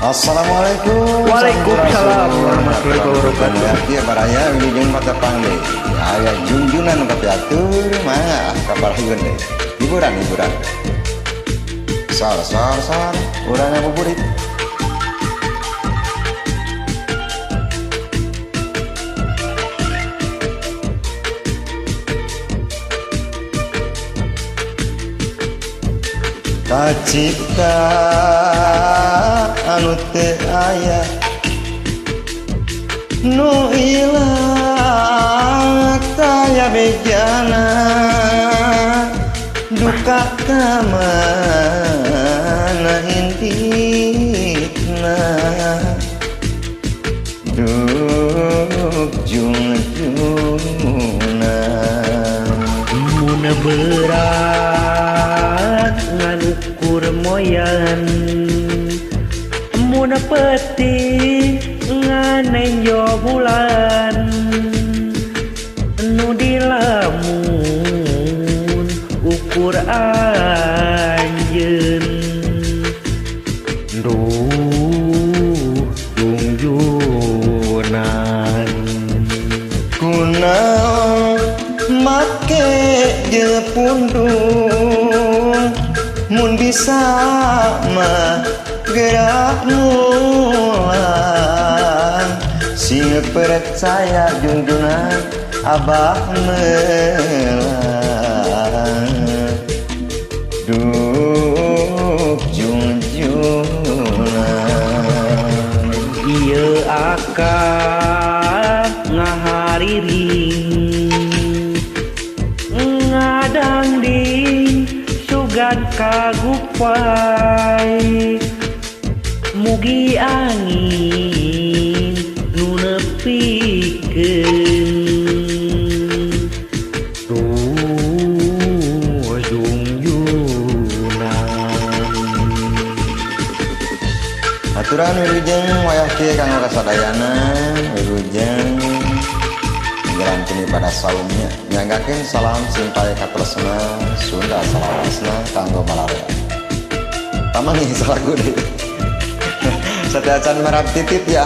Assalamualaikum. Waalaikumsalam warahmatullahi wabarakatuh. Iya, baraya wilujeng patepang deui. Aya junjunan nu kapiatur, mangga ka parayun deui. Hiburan hiburan. Sor sor sor, urang ngabuburit. Kacipta anu teu aya nu ilang taya bejana duka ka mana intitna duk jungjungan. Mun berat ngan ukur moyan, mun peuting ngan nenjo bulan, nu dilamun ukur anjeun. Duh jungjunan. Kunaon make jeung pundung, mun bisa mah gerak mulang, sing percaya jungjunan abah melang. Duh jungjunan. Ieu akang ngahariring ngadangding sugan kagupai, mugi angin nu nepikeun. Duh jungjunan. Aturan wilujeng wayah kieu kanggo kasadayana, wilujeng ngajalankeun ibadah saumnya, nyanggakeun salam simpay katresna Sunda salawasna kanggo balarea. Pamanggih salagu deui. Sateuacan marab titit ya.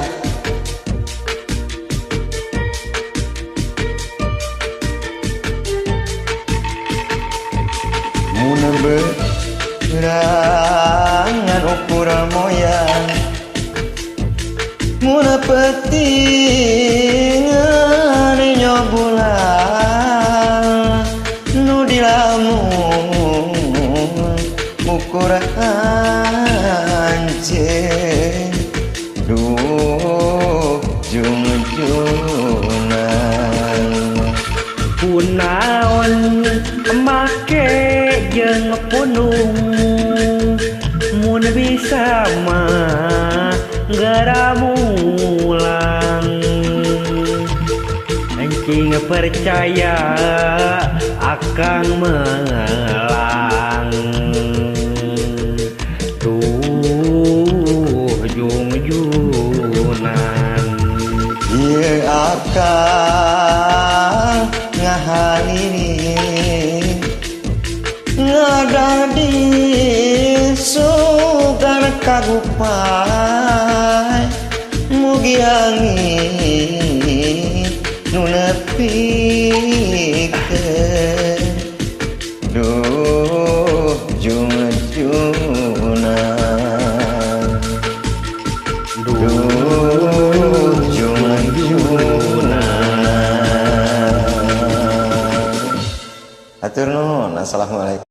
Mun berangan ukur moyang, mun peuting nyobulan, nu dilamun ukur anjeun. Duh jungjunan. Kunaon make jeung punung, mun bisa mah geura mulang, encing percaya akang melang. Duh jungjunan. Ieu akang ngahaliring ngadadi sugan kagupai, mugi angin nu nepikeun. Duh jungjunan. Duh jungjunan. Hatur nuhun. Assalamualaikum.